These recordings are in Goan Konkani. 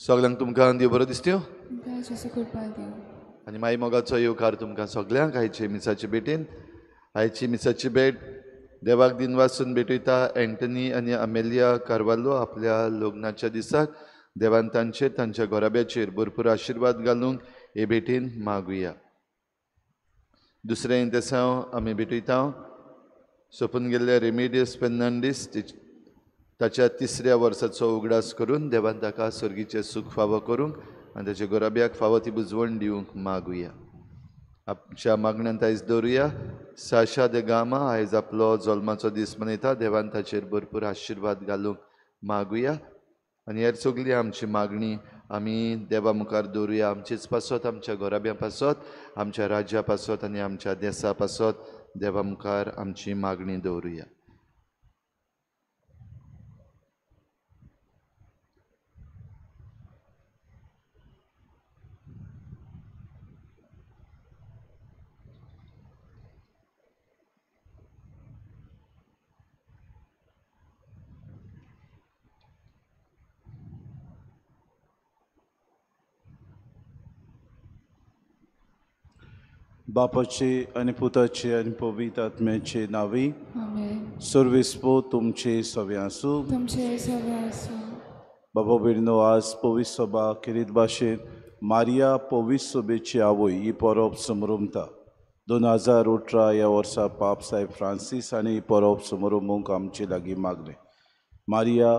सगळ्यांक तुमकां देव बरो दिसत्यो आनी माई मोगाचो येवकार तुमकां सगळ्यांक आयचे मिसाचे भेटीन. आयची मिसाची भेट देवाक दिन वासून भेटयता एंटनी आनी अमेलिया कार्वालो आपल्या लग्नाच्या दिसाक. देवान तांचेर तांच्या घराब्याचेर भरपूर आशिर्वाद घालूंक हे भेटीन मागुया. दुसरें देसांव आमी भेटयता सोंपून गेल्ल्या रेमेडियस फेर्नांडीस ताच्या तिसऱ्या वर्साचो उगडास करून देवान ताका सर्गीचें सूख फावो करूंक आनी ताच्या घराब्याक फावो ती बुजवण दिवंक मागुया. आमच्या मागण्यांत आयज दवरुया साशा दे गामा आयज आपलो जल्माचो दीस मनयता. देवान ताचेर भरपूर आशिर्वाद घालूंक मागुया आनी हेर सगळी आमची मागणी आमी देवा मुखार दवरुया. आमचेच पासत, आमच्या घराब्या पासत, आमच्या राज्या पासत आनी आमच्या देसा पासत देवा मुखार आमची मागणी दवरुया. बापाचे आनी पुताचे आनी पवित्र आत्म्याचे नांवी. सर्वेस्पो तुमचे सवे आसूं. बाबा भयणीनो, आज पवित्र सभा खेरीत भाशेन मारिया पवित्र सभेची आवय ही परब समरमता. 2018 ह्या वर्सा पाप साहेब फ्रांसीस हांणी ही परब समरमूंक आमचे लागीं मागलें. मारिया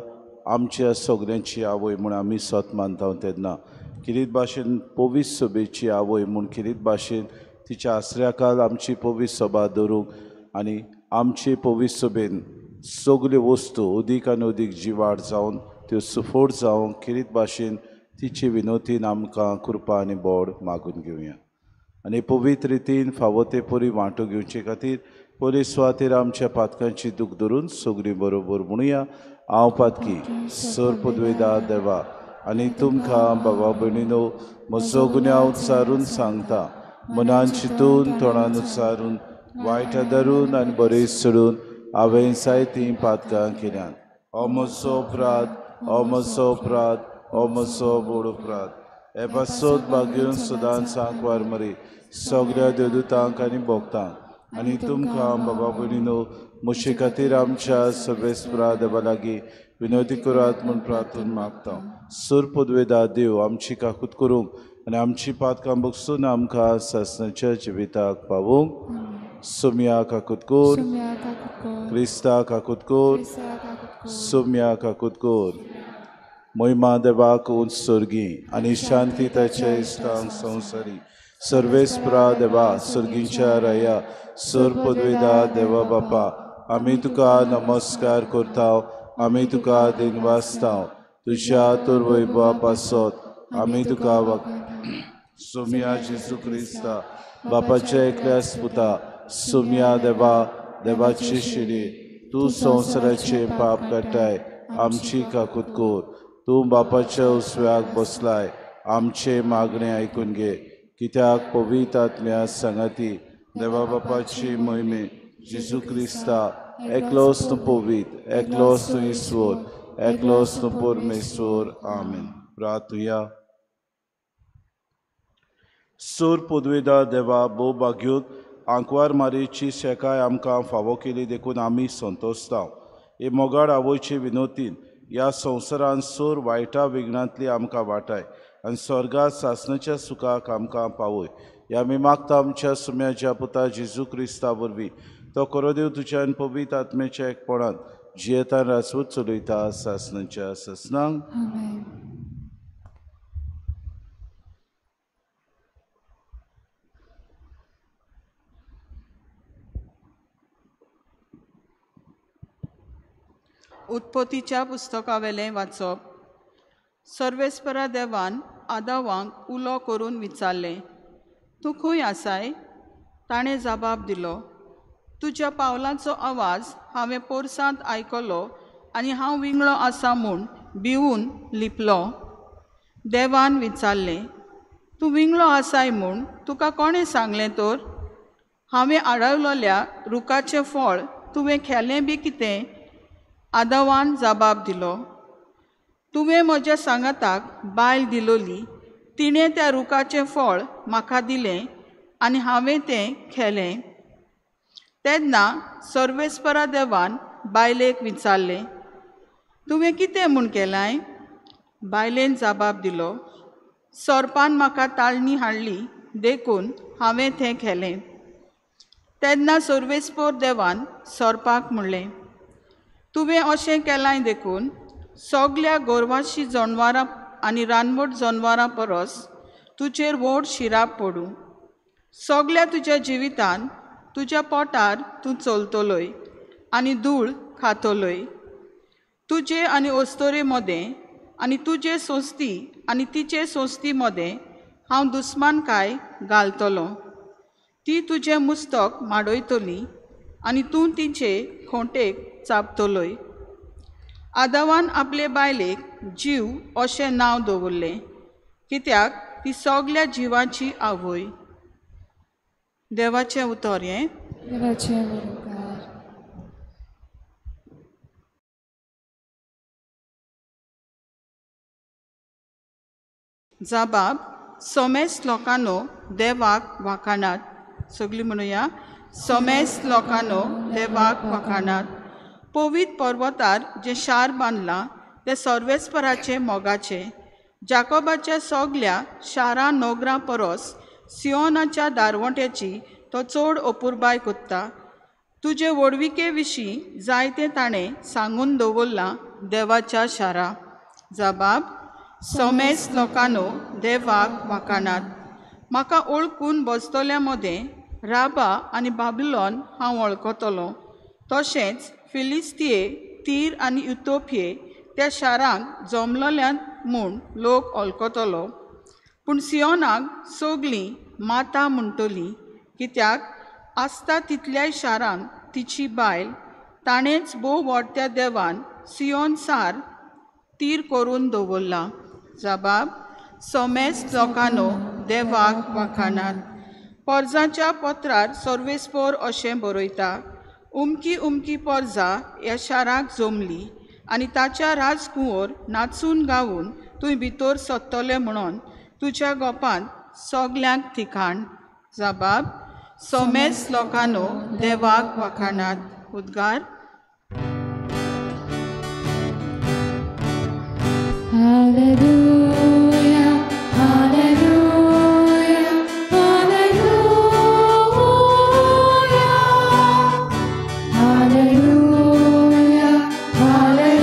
आमच्या सगळ्यांची आवय म्हूण आमी सत मानता तेन्ना खेरीत भाशेन पवित्र सभेची आवय म्हूण खेरीत भाशेन तिच्या आसऱ्याकाल आमची पवित्र सभा दवरूंक आनी आमचे पवित्र सभेन सगल्यो वस्तू अदीक आनी अदीक जिवाड जावन त्यो सुफोट जावंक खेरीत भाशेन तिचे विनोतीन आमकां कृपा आनी बोड मागून घेवया. आनी पवित्र रितीन फावो ते परी वांटो घेवचे खातीर पयले सुवातेर आमच्या पातकांची दूख धरून सगळीं बरोबर म्हणुया. हांव पातकी सर पदवेदा देवा आनी तुमकां बाबा भयणीनो म्हजो गुन्यांव उच्चारून सांगता. मनान चिंतून तोंडान उच्चारून वायट धरून आनी बरें सोडून हांवें जायतीं पातकां केल्यांत. हो म्हजो अपराध, हो म्हजो अपराध, हो म्हजो व्हड अपराध. हे पासत भाग्यून सदांच सांकवार मरी सगळ्या देवदूतांक आनी भोगतांक आनी तुमकां बाबा भयणीनो म्हजे खातीर आमच्या सर्वेस्परा देवा लागीं विनवती करात म्हूण प्रार्थना मागता. सर पदवेदा देव आमची काकूत करूंक आनी आमची पातकां बगसून आमकां सासणाच्या जिविताक पावूंक. सोम्या काकूत कोर, क्रिस्ता काकूत कोर, सोम्या काकूत कोर. महिमा देवाक उंच सर्गी आनी शांती ताच्या इश्टांक संवसारी. सर्वेस्परा देवा सर्गीच्या राया सर पदवेदा देवा बापा आमी तुका नमस्कार करता, आमी तुका दिनवासता. तुज्या तर वैभवा पासत आमी तुका सोम्या जेजू क्रिस्ता बापाच्या एकल्यास पुता सोम्या देवा देवाची शिरी तूं संवसाराचे पाप काडटाय आमची काकूत कोर. तूं बापाच्या उसव्याक बसलाय आमचे मागणे आयकून घे. कित्याक पवित्र आत्म्या सांगाती देवा बापाची महिमे जेजू क्रिस्ता एकलोच तूं पवित्र, एकलोच तूं ईश्वर, एकलोच तूं परमेश्वर. आमेन. प्रार्थुया. सूर पदवेदा देवा भोव भाग्योत आंकवार मारयेची शेकाय आमकां फावो केली देखून आमी संतोशता. हे मोगाळ आवयचे विनोतीन ह्या संवसारान सोर वायटा विघ्नांतली आमकां वाटाय आनी स्वर्गात सासणाच्या सुखाक आमकां पावय. ह्या आमी मागता आमच्या सुम्याच्या पुता जेजू क्रिस्ता वरवीं. तो करो देव तुज्या आनी पवित्र आत्म्याच्या एकपणान जियेतान राजवट चलयता सासणाच्या सासणाक. उत्पत्तीच्या पुस्तकावेलें वाचप. सर्वेस्परा देवान आदावांक उलो करून विचारलें, तूं खंय आसाय? ताणें जबाब दिलो, तुज्या पावलांचो आवाज हांवें पोरसांत आयकलो आनी हांव विंगळो आसा म्हूण भिवून लिपलो. देवान विचारलें, तूं विंगळो आसाय म्हूण तुका कोणें सांगलें तर? हांवें आडवलेल्या रुखाचें फळ तुवें खेलें बी कितें? आदावान जबाब दिलो, तुवें म्हज्या सांगाताक बायल दिलोली, तिणें त्या रुखाचें फळ म्हाका दिलें आनी हांवें तें खेलें. तेन्ना सर्वेस्परा देवान बायलेक विचारलें, तुवें कितें म्हूण केलाय? बायलेन जबाब दिलो, सोरपान म्हाका ताळणी हाडली देखून हांवें तें खेलें. तेन्ना सर्वेस्पोर देवान सोरपाक म्हणलें, तुवें अशें केलाय देखून सगल्या गोरवांशी जनवारां आनी रानवट जनवारां परस तुजेर व्हड शिराप पडूं. सगल्या तुज्या जिवितान तुज्या पोटार तूं चलतलोय आनी धूळ खातलोय. तुजे आनी अस्तोरे मदें आनी तुजे संस्ती आनी तिचे संस्ती मदें हांव दुस्मानकाय घालतलो. ती तुजें मुस्तक माडयतली आनी तूं तिचे खोंटेक चाबतलोय. आदावान आपले बायलेक जीव अशें नांव दवरलें, कित्याक ती सगल्या जिवाची आवय. देवाचें उतर हें. देवाचें उपकार. जबाब, सोमेस लोकांनो देवाक वाखाणात. सगळीं म्हणुया, सोमेस लोकांनो देवाक वाखाणात. पवित्र पर्वतार जें शार बांदलां तें सर्वेस्पराचें मोगाचें. जाकोबाच्या सगल्या शारां नगरां परस सियोनाच्या दारवंट्याची तो चड अपुरबाय कोत्ता. तुजे व्हडविके विशीं जायतें ताणें सांगून दवरलां देवाच्या शारा. जबाब, सोमेस लोकांनो देवाक वाखाणात. म्हाका वळखून बसतल्या मदें राबा आनी बाबिलोन हांव वळखतलो, तशेंच फिलिस्तीये, तीर आनी युतोपिये त्या शारांक जमलोल्यान म्हूण लोक वळखतलो. पूण सियोनाक सगळीं माता म्हणटली, कित्याक आसता तितल्याय शारांत तिची बायल ताणेंच भोव व्हडत्या देवान सियोन सार तीर करून दवरला. जबाब, सोमेस लोकांनो देवाक वाखाणात. पोरजाच्या पत्रार सर्वेस्पोर अशें बरयता, उमकी उमकी पोरजा ह्या शाराक जमली आनी ताच्या राजकुंवर नाचून गावन तूं भितर सोदतलें म्हणून तुज्या गोपांत सगल्यांक थिकाण. जबाब, सोमेस लोकांनो देवाक वाखाणात. उद्गार. Hallelujah, hallelujah, hallelujah, hallelujah, hallelujah, hallelujah.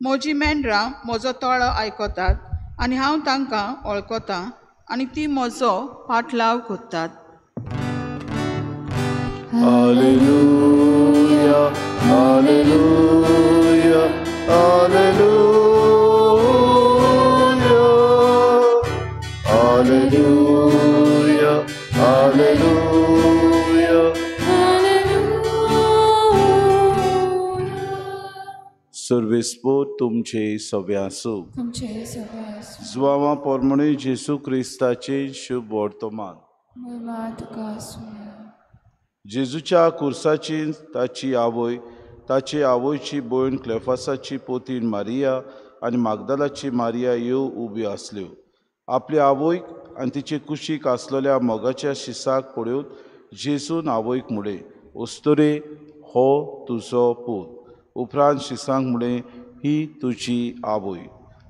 म्हजी मेंढरां म्हजो तळो आयकतात आनी हांव तांकां वळखतां आनी ती म्हजो पाटलाव करतात. Hallelujah, hallelujah, hallelujah, hallelujah, hallelujah. सर्वेस्पोर तुमचे सगळे आसूं. तुमचे सगळे आसूं. जुवांवा पोरमणे जेसू क्रिस्ताचे शुभ वर्तमान. महिमा तुका आसूया. जेजूच्या कुर्साची ताची आवय, ताचे आवयची भयण क्लेफासाची पोतीण मारिया आनी मागदालाची मारिया ह्यो उब्यो आसल्यो. आपले आवयक आनी तिचे कुशीक आसलेल्या मोगाच्या शिसाक पळोवन जेजून आवयक म्हळें, अस्तुरे, हो तुजो पूत. उपरांत शिसांक म्हळें, ही तुजी आवय.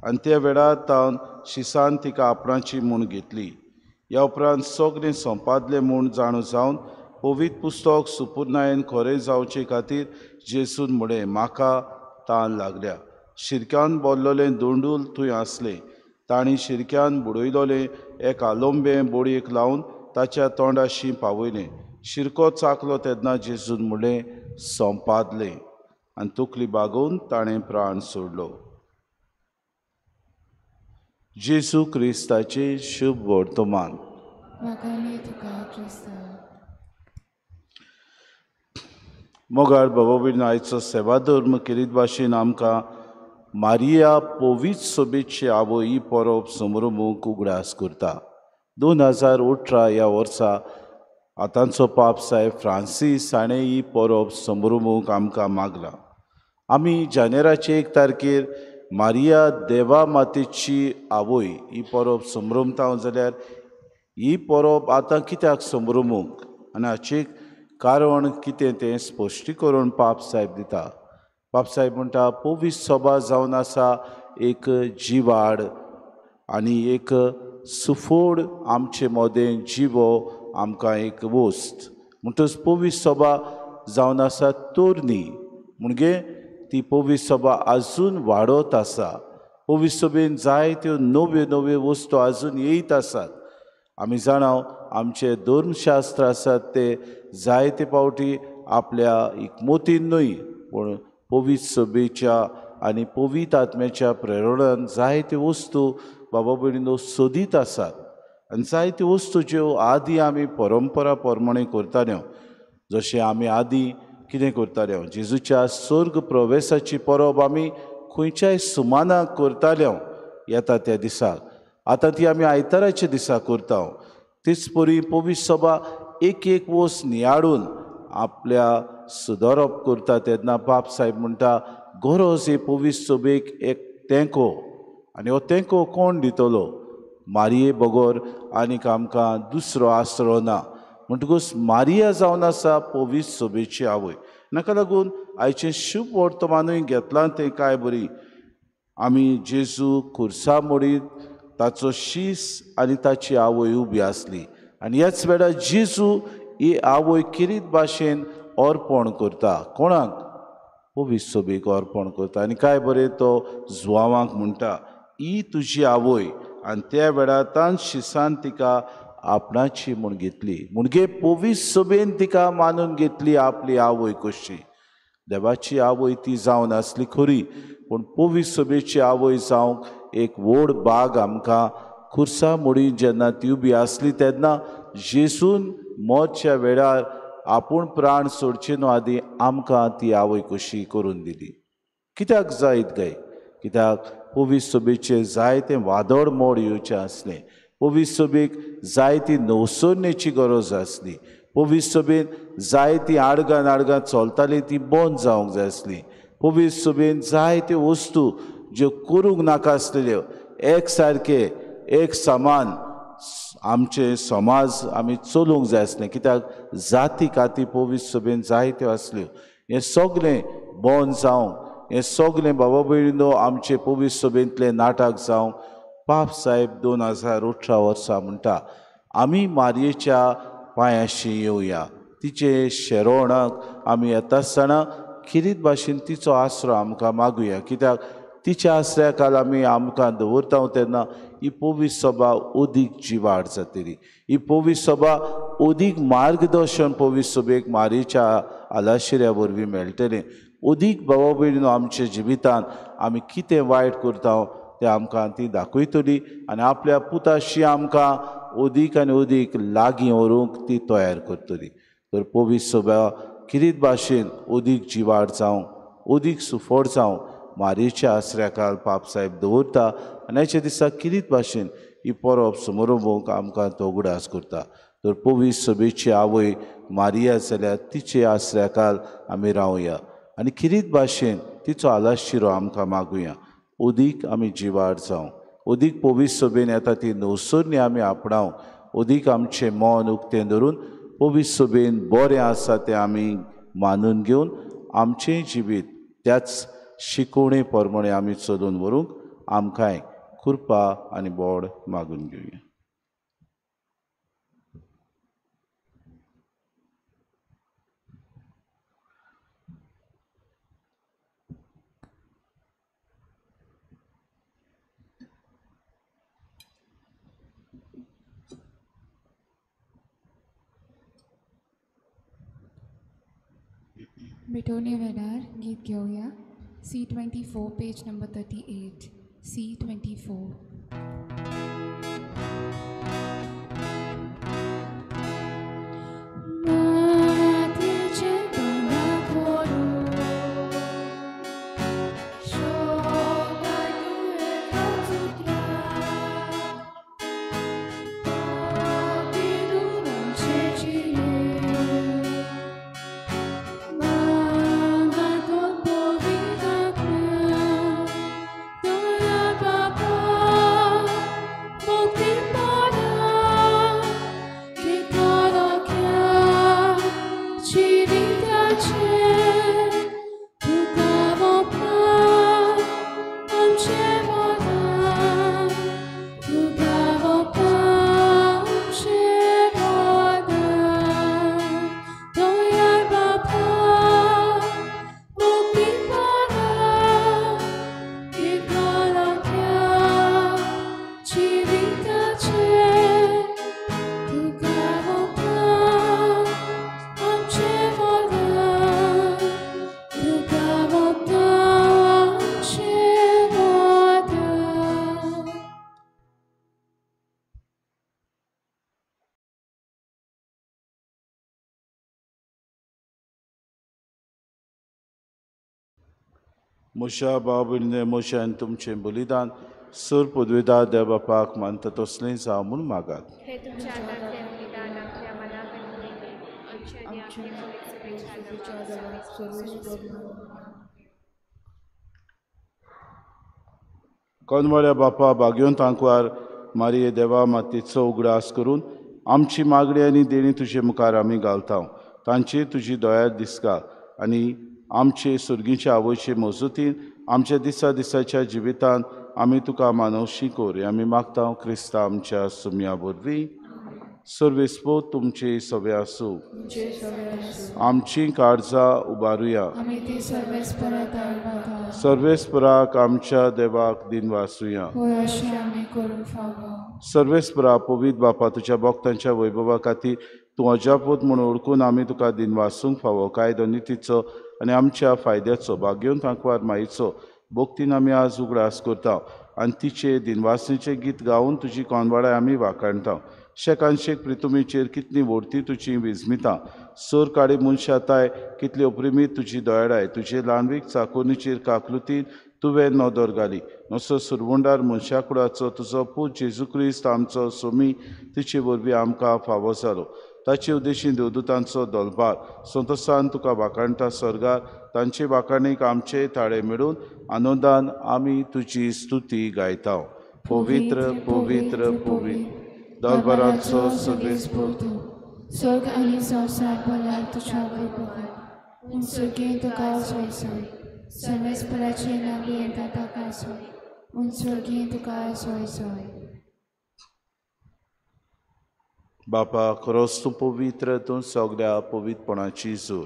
आनी त्या वेळार तावन शिसान तिका आपणाची म्हूण घेतली. ह्या उपरांत सगळें संपादलें म्हूण जाणू जावन पवित्र पुस्तक सुपुर्नायन खरें जावचे खातीर जेजून म्हळें, म्हाका तान लागल्या. शिरक्यान बोल्लोलें दोंडूल थंय आसलें. तांणी शिरक्यान बुडयलोलें एक आलोंबें बोडयेक लावन ताच्या तोंडाशी पावयलें. शिरको चाकलो तेन्ना जेजून म्हणलें, सोंपादलें, आनी तकली बागोवन ताणें प्राण सोडलो. जेजू क्रिस्ताचें शुभ वर्तमान. मोगाळ बाबा भयणीनो, आयचो सेवाधर्म केरीत भाशेन आमकां मारिया पवित्र सोबेची आवय ही परब समरमूक उगडास करता. 2018 ह्या वर्सा आतांचो पाप साहेब फ्रांसीस हाणें ही परब समरमूक आमकां मागला. आमी जानेराचे 1 तारखेर मारिया देवा मातेची आवय ही परब समरमता जाल्यार ही परब आतां कित्याक समरमूक आनी हाचें कारण कितें तें स्पश्टीकरण पाप साहेब दिता. पाप साहेब म्हणटा, पवित्र सभा जावन आसा एक जिवाड आनी एक सुफोड आमचे मदें जिवो आमकां एक वस्त. म्हणटच पवित्र सभा जावन आसा तरणी, म्हणजे ती पवित्र सभा आजून वाडत आसा. पवित्र सभेन जायत्यो नव्यो नव्यो वस्तू आजून येयत आसात. आमी जाणा आमचे धर्मशास्त्र आसात ते जायते पावटी आपल्या एकमतीन न्हय पूण पवित्र सभेच्या आनी पवित्र आत्म्याच्या प्रेरणान जायत्यो वस्तू बाबा भयणीनो सोदीत आसात. आनी जायत्यो वस्तू ज्यो आदी आमी परंपरा प्रमाणे करताल्यो, जशें आमी आदी कितें करताल्यो, जेजूच्या स्वर्ग प्रवेशाची परब आमी खंयच्याय सुमानाक करताल्यो येता त्या दिसाक, आतां ती आमी आयताराच्या दिसा करता. तेच परी पवित्र सभा एक एक वस्त नियाळून आपल्या सुदारप करता तेन्ना बाप साहेब म्हणटा, गरज हे पवित्र सभेक एक तेंको, आनी हो तेंको कोण दितलो? मारिये बगर आनीक आमकां दुसरो आसरो ना. म्हणटकूच मारिया जावन आसा पवित्र सभेची आवय. नाका लागून आयचें शुभ वर्तमानूय घेतलां तें काय बरी आमी जेजू खुर्सा मोडीत ताचो शीस आनी ताची आवय उबी आसली आनी ह्याच वेळार जेजू ही आवय किरीत भाशेन अर्पण करता. कोणाक? पवित्र सभेक अर्पण करता. आनी काय बरें तो जुवांवांक म्हणटा, ही तुजी आवय. आनी त्या वेळार तान शिसान तिका आपणाची म्हूण घेतली, म्हणजे पवित्र सभेन तिका मानून घेतली आपली आवय कशी. देवाची आवय ती जावन आसली खरी, पूण पवित्र सभेची आवय जावंक एक व्हड बाग आमकां खुर्सा मोडी जेन्ना ती उबी आसली तेन्ना जेजून मरच्या वेळार आपूण प्राण सोडचे न्हू आदी आमकां ती आवय कशी करून दिली. कित्याक जायत गाय? कित्याक पवित्र सभेचें जायतें वादळ मोड येवचें आसलें, पवित्र सभेक जायती नवसरणेची गरज आसली, पवित्र सभेन जायतीं आडगां नाडगां चलतालीं ती बंद जावंक जाय आसली, पवित्र सभेन जायत्यो वस्तू ज्यो करूंक नाका आसलेल्यो एक सारके एक समान आमचे समाज आमी चलूंक जाय आसलें. कित्याक जाती काती पवित्र सभेन जायत्यो आसल्यो. हें सगळें बंद जावंक, हें सगळें बाबा भयणीनो आमचे पवित्र सभेंतलें नाटक जावंक पाप साहेब 2018 वर्सा म्हणटा, आमी मारयेच्या पांयाशी येवया, तिचे शेरवणाक आमी येता आसतना खिरीत भाशेन तिचो आसरो आमकां मागुया. कित्याक तिच्या आसऱ्या खाल आमी आमकां दवरता तेन्ना ही पवित्र सभा अदीक जिवाड जातली, ही पवित्र सभा अदीक मार्गदर्शन पवित्र सभेक मारयेच्या आलाशिऱ्या वरवीं मेळटलें. अदीक बाबा भयणीनो आमच्या जिवितांत आमी कितें वायट करता तें आमकां ती दाखयतली आनी आपल्या पुताशी आमकां अदीक आनी अदीक लागीं व्हरूंक ती तयार करतली. तर पवित्र सभा किरीत भाशेन अदीक जिवाड जावं, अदीक सुफळ जावं मारयेच्या आसऱ्या खाल पाप साहेब दवरता आनी आयच्या दिसा किरीत भाशेन ही परब समरोवंक आमकां तो उगडास करता. तर पवित्र सभेची आवय मारिया जाल्यार तिचे आसऱ्या खाल आमी रावया आनी किरीत भाशेन तिचो आलाशिरो आमकां मागुया. अदीक आमी जिवाड जावं, अदीक पवित्र सभेन येता ती नवसरणी आमी आपणावं, अदीक आमचें मन उक्तें धरून पवित्र सभेन बरें आसा तें आमी मानून घेवन आमचें जिवीत त्याच शिकोवणे प्रमाणे आमी चलून व्हरूंक आमकांय कृपा आनी बोड मागून घेवया. भेटवणे वेळार गीत घेवया. C24 page number 38. C24. म्हज्या भाव भयणींनो, म्हजें आनी तुमचें बलिदान सर पदवेदार देव बापाक मानता तसलें जावं म्हूण मागात. कोनवाड्या बापा बागेवन तांकवार मारिये देवा मातेचो उगडास करून आमची मागणी आनी देणी तुजे मुखार आमी घालता. तांची तुजी दया दिसका आनी आमचे सुर्गीच्या आवयचे मजतीन आमच्या दिसा दिसाच्या जिवितांत आमी तुका मानवशी कर आमी मागता क्रिस्ता आमच्या सुम्या वरवीं. सर्वेस्पोत तुमचे सवे आसूं. आमची काळजां उबारुया. सर्वेस्पराक आमच्या देवाक दिनवासुया. सर्वेस्परा पवित्र बापा, तुज्या भक्तांच्या वैभवा खातीर तूं अजापूत म्हूण ओळखून आमी तुका दिनवासूंक फावो. कायदो नितीचो आनी आमच्या फायद्याचो भाग्योवन तांकवार माईचो भक्तीन आमी आज उगडास करता आनी तिचे दिनवासणेचें गीत गावन तुजी कोनवाडाय आमी वाखाणटा. शेकानशेक प्रितुमीचेर कितली व्हडती तुजी विजमिता, सर काडी मनशाताय कितली अप्रिमीत तुजी दयाळाय. तुजे ल्हानवीक चाकोनीचेर काकलुतीन तुवें नदर घाली. नसो सुरवंडार मनशाकुडाचो तुजो पूत जेजू क्रिस्त आमचो सोमी तिचे वरवीं आमकां फावो जालो. ताचे उद्देशीन देवदूतांचो दलबार संतोसान तुका वाखाणटा सर्गार. तांचे वाखाणीक आमचे ताळे मेळून आनंदान आमी तुजी स्तुती गायता. पवित्र पवित्र पवित्र दरबाराचो सर्वेस्पोत, स्वर्ग आनी संवसार भरला तुज्या वैभवान. स्वर्गीय तुका सोय सोय, सर्वेस्पराचे नांव येता ताका सोय, स्वर्गीय तुका सोय सोय. बापा, खरोच तूं पवित्र, तूं सगळ्या पवित्रपणाची जोर.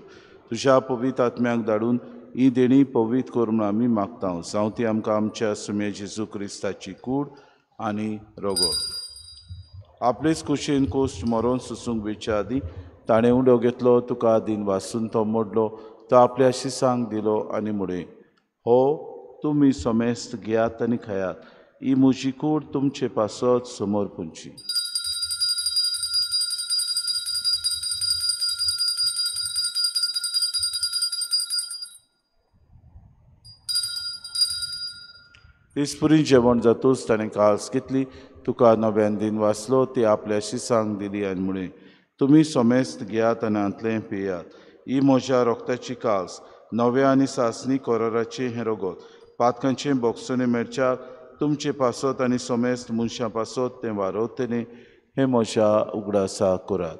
तुज्या पवित्र आत्म्याक धाडून ही देणी पवित्र कर म्हूण आमी मागता. जावं ती आमकां आमच्या सुम्या जेजू क्रिस्ताची कूड आनी रगत. आपलेच कुशीन कोश्ट मरोन सोसूंक वेच्या आदीं ताणें उडो घेतलो, तुका दिन वासून तो मोडलो, तो आपल्या शिसांक दिलो आनी म्हणलें, हो तुमी समेस्त घेयात आनी खायात, ही म्हजी कूड तुमचे पासत समोर पुंची. तेचपुरी जेवण जातूच ताणें कास घेतली, तुका नव्यान दिन वाचलो, ती आपल्या शिसांक दिली आनी म्हणलें, तुमी समेस्त घेयात आनी हांतलें पियात, ही म्हज्या रोगताची कास, नव्या आनी सासणी कोराराचें हें रगत, पातकांचें बोगसणें मेळच्याक तुमचे पासत आनी समेस्त मनशां पासत तें वारवतलें, हें म्हज्या उगडासा करात.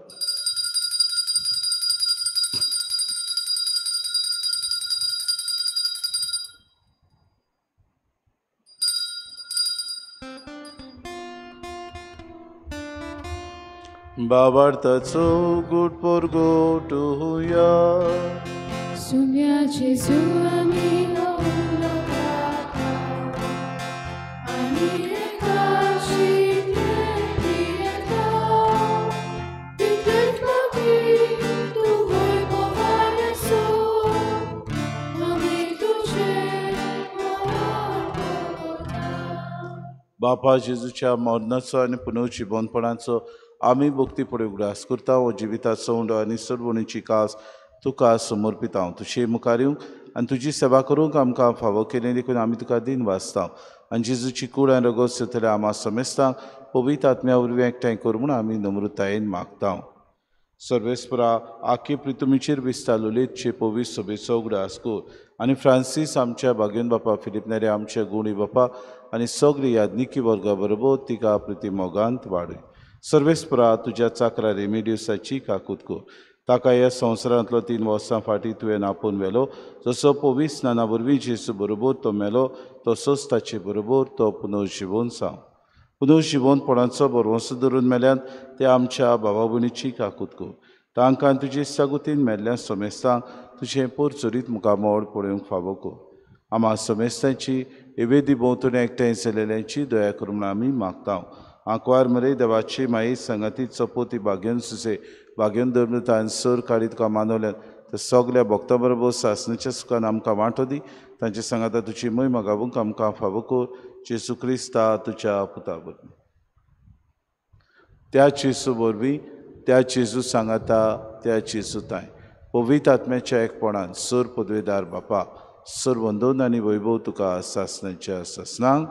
बाबार्थाचो गुड परगटुया. सुम्या जेजू आमी उलो घालता, आनी एका शितलें पियेता, तितलेंच मागीर तूं वैभवान आसूं. बापा जेजूच्या मरणाचो आनी पुनर्जिवनपणाचो आमी भक्ती फुडें उगडास करता. हो जिविताचो उंडो आनी सरवणीची कास तुका समर्पिता. तुजे मुखार येवंक आनी तुजी सेवा करूंक आमकां फावो केली देखून आमी तुका दिन वाचता. आनी जेजूची कूड आनी रगत सोदतल्या आमा समेस्तांक पवित्र आत्म्या वरवीं एकठांय कर म्हूण आमी नम्रतायेन मागता. सर्वेस्परा आखी प्रितुमीचेर विस्तार ललितचे पवित्र सभेचो उगडास कर आनी फ्रांसीस आमच्या भाग्यन बापा, फिलीप नेरे आमच्या गुणी बापा आनी सगळी याज्ञिकी वर्गा बरोबर तिका प्रिती मोगांत वाडय. सर्वेस्परा तुज्या चाकरा रेमिडियसाची काकूत कर. ताका ह्या संवसारांतलो 3 वर्सां फाटीं तुवें आपोवन व्हेलो. जसो पवित्र स्नाना वरवीं जेजू बरोबर तो मेलो तसोच ताचे बरोबर तो पुनर्जिवोन जावं. पुनर्जिवोनपणाचो भरवंसो धरून मेल्यान ते आमच्या भावा भयणीची काकूत कर. तांकां तुजे सागुतीन मेल्ल्या समेस्तांक तुजें पोरचोरीत मुखामळ पळोवंक फावो कर. आमा समेस्तांची एवेदी भोंवतणी एकठांय जाल्ल्यांची दया कर म्हूण आमी मागता. आंकवार मरे देवाची माई संगाती चपोती भाग्यन सुसे भाग्यन धर्मतान सर काडी तुका मानवल्यान तर सगल्या भक्तां बरोबर सासणाच्या सुखान आमकां वांटो दी. तांचे सांगाता तुजी महिमा गावूंक आमकां फावो कर. जेजू क्रिस्ता तुज्या पुता वरवीं. त्या जेजू वरवीं, त्या जेजू सांगाता, त्या जेजू ताय पवित्र आत्म्याच्या एकपणान सर पदवेदार बापा सर वंदन आनी वैभव तुका सासणाच्या सासणांक.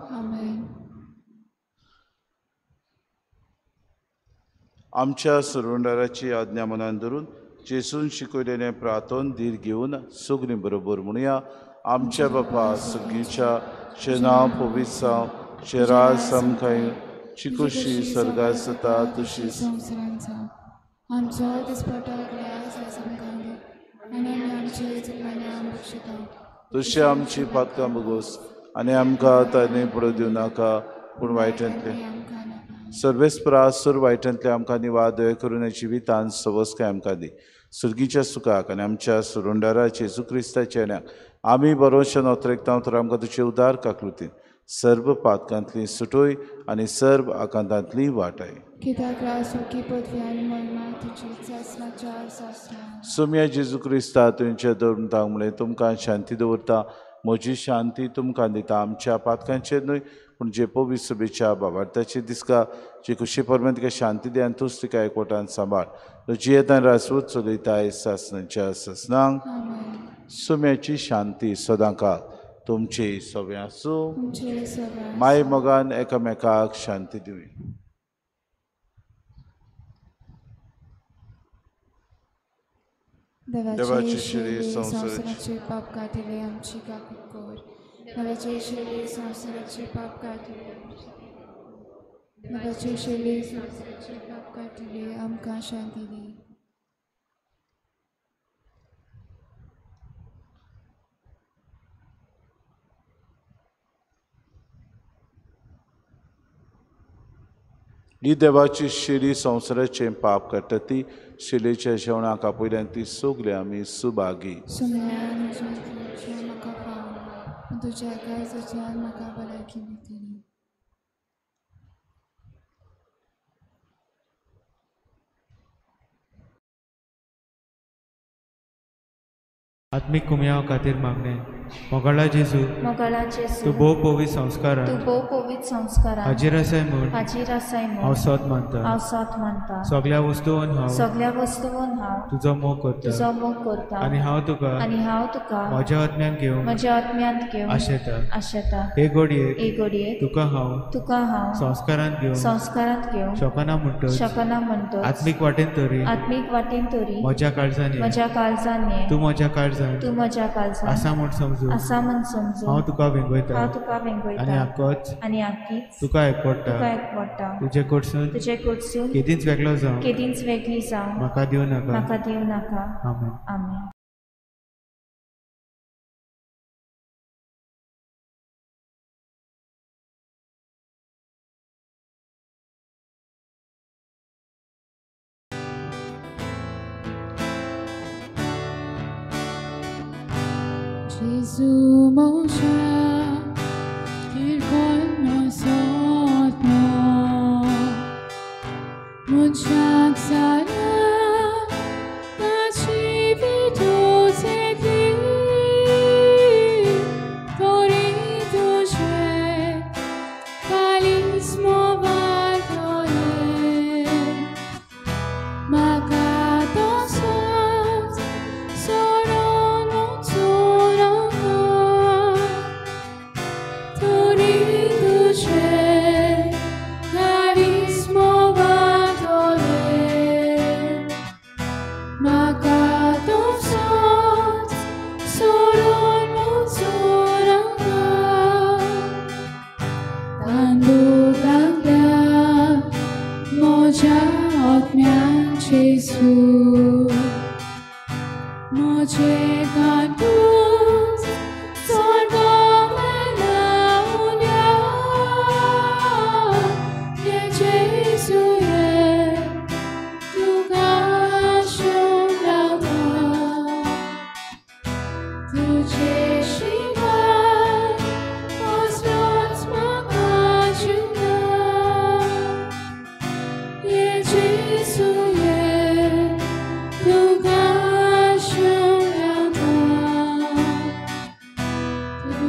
आमच्या सरवंडाराची आज्ञा मनान धरून जेजून शिकयलेलें प्रार्थन धीर घेवन सगळीं बरोबर म्हणुया. आमच्या बापा सगळीच्या तुजें नांव पवित्र जावं, तुजें राज आमकां येवं, तुजी खोशी स्वर्गांत जाता तशी संवसारांत जावं. आमचो दिसपटो ग्रास आयज आमकां दी आनी आमी आमचे चुकल्यांक बक्षिता तशी आमची पातकां भोगोस आनी आमकां ताणें पडूं दिवं नाका, पूण वायटांतलें सर्वेस्परा सर वायटांतले आमकां निवार दया करून जिवितान सवस्काय आमकां दी. सुर्गीच्या सुखाक आनी आमच्या सुरुंडारा जेजू क्रिस्ताच्या येण्याक आमी बरोवच्या नोत्रेकता तर आमकां तुजे उदार काकलुतीन सर्व पातकांतली सुटोय आनी सर्व आकांतांतली वाटाय. सोम्या जेजू क्रिस्ता तुमच्या धर्मतांक म्हणलें तुमकां शांती दवरता, म्हजी शांती तुमकां दिता. आमच्या पातकांचेर न्हय पूण जे पवित्र सभेच्या बाबार्थाचे दिसका जे खुशी परमेन तिका शांती दी आनी तूच तिका एकवटान सांबाळ. जियेतान रासवत चलयताय सासणाच्या सासणांक. सुम्याची शांती सदांकाळ तुमची सगळें आसूं. माय मोगान एकामेकाक शांती दिवया. देवाची शिरी संवसाराचे पाप काडटले आमची काकूत कर. देवाचे शिरी संवसाराचे पाप काडटले आमची, देवाचे शिरी संवसाराचे पाप काडटले आमकां शांती दी. ही देवाची शिरी संवसाराचें पाप काडटा ती शिलेच्या जेवणाक आपयल्यान ती सगळी आमी सुभागी. तुज्या काळजाच्यान म्हाका भलायकी मेळटली. आत्मीक कुमयाव खातीर मागणें. मोगाळा जेजू, तूं भोव पवित्र संस्कारान हाजीर आसाय म्हूण हांव सोद मानता. सगळ्या वस्तून हांव तुजो मोग करता आनी हांव तुका म्हज्या आत्म्यांत घेवंक आशेता. हे घडयेक तुका हांव संस्कारांत घेवंक शकना म्हणटच आत्मीक वाटेन तरी म्हज्या काळजान ये, तूं म्हज्या काळजान आसा म्हूण समजून हांव तुका वेंगयता आनी आक्कीच तुका एकवटा. तुजे कडसून केदींच वेगळो जावं म्हाका दिवं नाका. आमेन. आमेन. Gesù Mosè, il conosotno, Munchak sara, nacivitu zeti, Tori duše, pali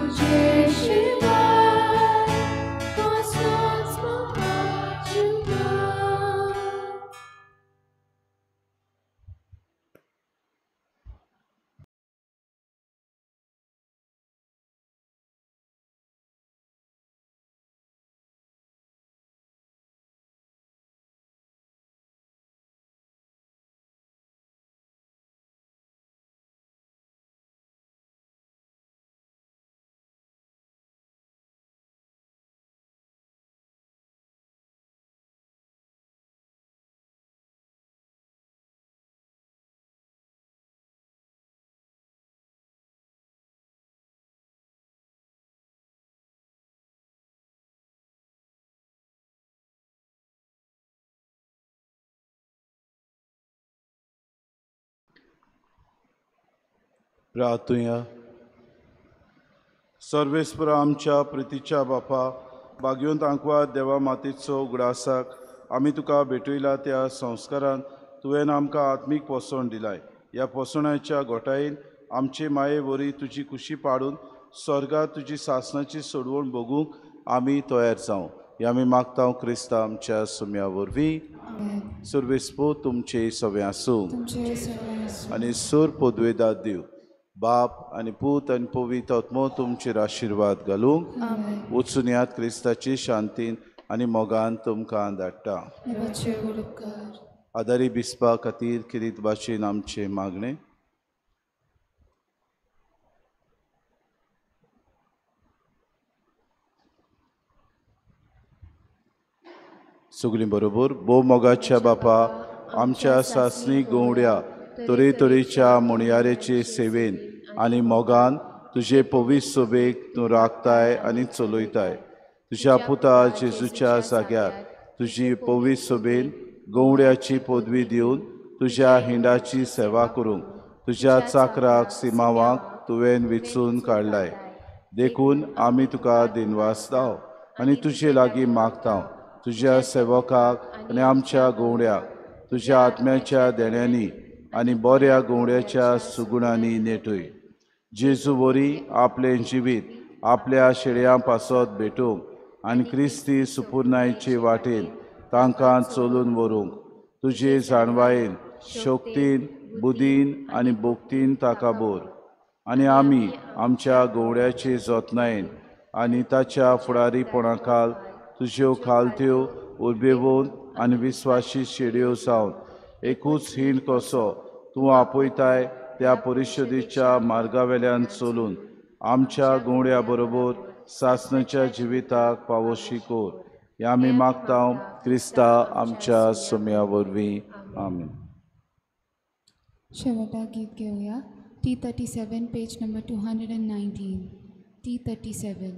तुझे शिवाय कसलोच म्हाका जुगार. प्रार्थुया. सर्वेस्पर आमच्या प्रितीच्या बापा, भाग्योंत आंकवार देवा मातेचो उगडासाक आमी तुका भेटयला त्या संस्कारान तुवें आमकां आत्मीक पोसवण दिलाय. ह्या पोसवणाच्या घोटायेन आमचे माये वरी तुजी कुशी पाडून स्वर्गात तुजी सासणाची सोडवण भोगूंक आमी तयार जावं हे आमी मागता क्रिस्ता आमच्या सुम्या वरवीं. सर्वेस्पर तुमचे सगळें आसूं आनी सूर पदवेदार दिव बाप आनी पूत आनी पवित्र आत्मो तुमचेर आशिर्वाद घालूंक. वचून यात क्रिस्ताची शांतीन आनी मोगान तुमकां धाडटा. आदारी बिस्पा खातीर किरीत भाशेन आमचें मागणें. सगळीं बरोबर. भोव मोगाच्या बापा, आमच्या सासणी गवड्या तरेतरेच्या मुणयारेचे सेवेन आनी मोगान तुजे पवित्र सोबेक तूं राखताय आनी चलयताय. तुज्या पुता जेजूच्या जाग्यार तुजी पवित्र सोबेन गवड्याची पदवी दिवन तुज्या हिंडाची सेवा करूंक तुज्या चाकराक सिमावाक तुवें विचून काडलाय. देखून आमी तुका दिनवासताव आनी तुजे लागीं मागताव तुज्या सेवकाक आनी आमच्या गवड्याक तुज्या आत्म्याच्या देण्यांनी आनी बऱ्या गवड्याच्या सुगुणांनी नेटय. जेजू वरी आपलें जिवीत आपल्या शेळयां पासत भेटूंक आनी क्रिस्ती सुपुर्नायचे वाटेन तांकां चलून व्हरूंक तुजे जाणवायेन, शक्तीन, बुदीन आनी भक्तीन ताका बोर. आनी आमी आमच्या गवड्याचे जतनायेन आनी ताच्या फुडारीपणाखाल तुज्यो खालत्यो उर्बेवंत आनी विस्वाशी शेडयो जावन एकूच हीण कसो तूं आपयताय त्या परिशदेच्या मार्गावेल्यान चलून आमच्या गवड्या बरोबर सासणाच्या जिविताक पावोशी कोर. हे आमी मागता क्रिस्ता आमच्या सुम्या वरवीं. आमीन. शेवटा गीत घेवया. T37 page number 219. T37.